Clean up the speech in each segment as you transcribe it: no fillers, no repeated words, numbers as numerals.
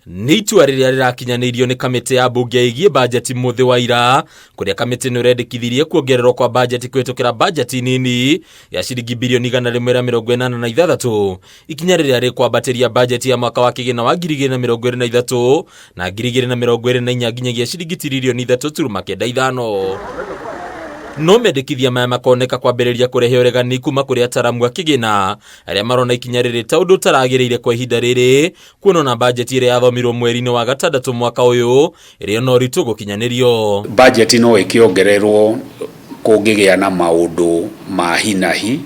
Nĩ itua rĩrĩa rĩrakinyanĩirio nĩ kamĩtĩ ya mbunge ĩgiĩ bajeti mũthĩ wa ira, kũrĩa kamĩtĩ ĩno ĩrendekithirie kuongererwo kwa bajeti kũhĩtũkĩra bajeti nini ya ciringi birioni 186, ikinya rĩrĩa rĩkwambatĩria bajeti ya mwaka wa kĩgĩna wa 2023 na 2024 nginyagia ciringi tiririoni 3.95. No mendekithia maya makoneka kwambĩrĩria kũrehe ũregani kuma kũrĩ ataramu a kĩgĩna arĩa marona ikinya rĩrĩ ta ũndũ ũtaragĩrĩire kwa ihinda rĩrĩ, kuona ona bajeti ĩrĩa yathomirwo mweri-inĩ wa gatandatũ mwaka ũyũ ĩrĩ ona ũritũ gũkinyanĩrio. Bajeti no ĩkĩongererwo kũngĩgĩa na maũndũ ma hi na hi,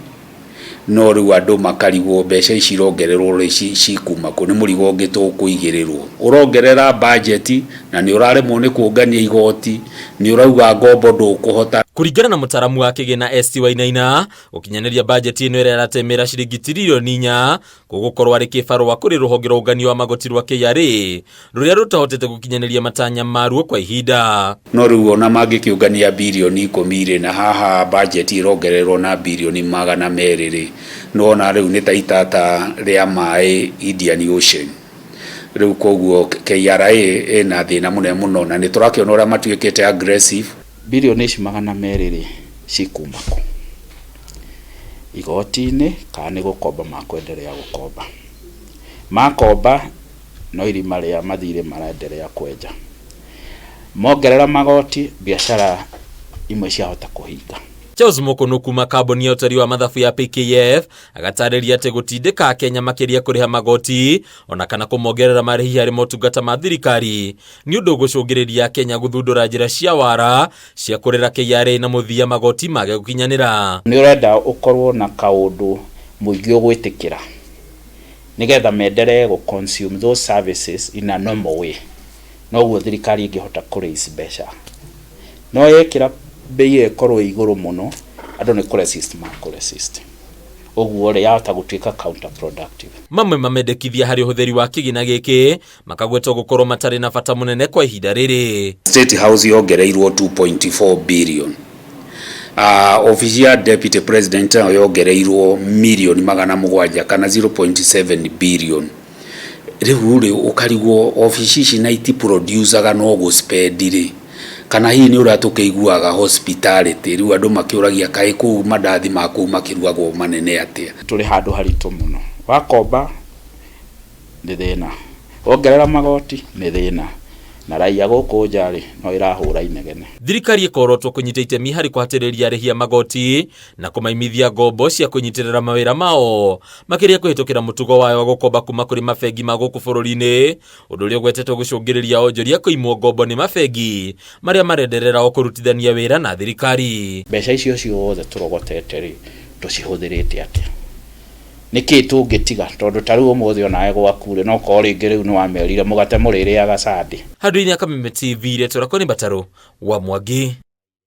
no rĩu andũ makarigwo mbeca ici irongererwo rĩ cikuma kũ, nĩ mũrigo ũngĩ tũkũigĩrĩrwo. Ũrongerera bajeti na nĩ ũraremwo nĩ kũngania igoti, nĩ ũrauga ngombo ndũkũhota. Kũringana na mũtaramu wa kĩgĩna ST Wainaina, gũkinyanĩria bajeti ĩno ĩrĩa ĩratemera ciringi tiririoni 4 gũgũkorwo arĩ kĩbarũa kũrĩ rũhonge rwa ũngania wa magoti rwa KRA rũrĩa rũtahotete gũkinyanĩria matanya maruo kwa ihinda. No rĩu ona mangĩkĩũngania birioni 10 rĩ, na haha bajeti ĩrongererwo na birioni 200 rĩ, nĩwona rĩu nĩ ta itata rĩa maĩ Indian Ocean. Rĩu koguo KRA ĩna thĩna mũnene mũno na nĩ tũrakĩona ũrĩa matuĩkĩte aggressive. Birioni ici 200 rĩ, cikuma kũ? Igoti-inĩ kana nĩ gũkomba makwenderea gũkomba? Makomba no irima rĩa mathirĩ marenderea kwenja. Mongerera magoti biacara imwe ciahota kũhinga. Charles Mũkũnũ kuma kambuni ya ũtari wa mathabu ya PKF agatarĩria atĩ gũtindĩka Akenya makĩria kũrĩha magoti ona kana kũmongerera marĩhi harĩ motungata ma thirikari nĩ ũndũ ũgũcũngĩrĩria Akenya gũthundũra njĩra cia wara cia kũrĩra KRA na mũthia magoti mage gũkinyanĩra. Nĩ ũrenda ũkorwo na kaũndũ mũingĩ ũgwĩtĩkĩra nĩgetha menderee gũ consume those services in a normal way, noguo thirikari ĩngĩhota kũ raise mbeca. No yekĩra mbei ĩyo ĩkorwo ĩ igũrũ mũno, andũ nĩ kũ resist makũ resist. Ũguo rĩ, yahota gũtuĩka counter productive. Mamwe mamendekithia harĩ ũhũthĩri wa kĩgĩna gĩkĩ makagwetwo gũkorwo matarĩ na bata mũnene kwa ihinda rĩrĩ. State House yongereirwo 2.4 billion. Ofici ya Deputy President nayo yongereirwo mirioni 700 kana 0.7 billion. Rĩu rĩ ũkarigwo ofici ici na iti producaga no gũ spend rĩ, kana hihi nĩ ũrĩa tũkĩiguaga hospitality, rĩu andũ makĩũragia kaĩ kũu mandathi ma kũu makĩrugagwo manene atĩa. Tũrĩ handũ haritũ mũno, wakomba nĩ thĩna, wongerera magoti nĩ thĩna, na raia gũkũ nja rĩ no ĩrahũra inegene. Thirikari ĩkorotwo kũnyita itemi harĩ kũhatĩrĩria arĩhi a magoti na kũmaimithia ngombo cia kũnyitĩrĩra mawĩra mao, makĩria kũhĩtũkĩra mũtugo wayo wa gũkomba kuma kũrĩ mabengi ma gũkũ bũrũri-inĩ, ũndũ ũrĩa ũgwetetwo gũcũngĩrĩria onjoria kũimwo ngombo nĩ mabengi marĩa marenderera o kũrutithania wĩra na thirikari. Mbeca icio ciothe tũrogotete rĩ, tũcihũthĩrĩte atĩa? Nĩkĩ tũngĩtiga? Tondũ ta rĩu ũmũthĩ onawe gwaku rĩ, no korwo rĩngĩ rĩu nĩwamerire mũgate mũrĩrĩaga Sunday. Handũ-inĩ ya Kameme TV, rĩtwa rĩakwa nĩ Mbatarũ wa Mwangi.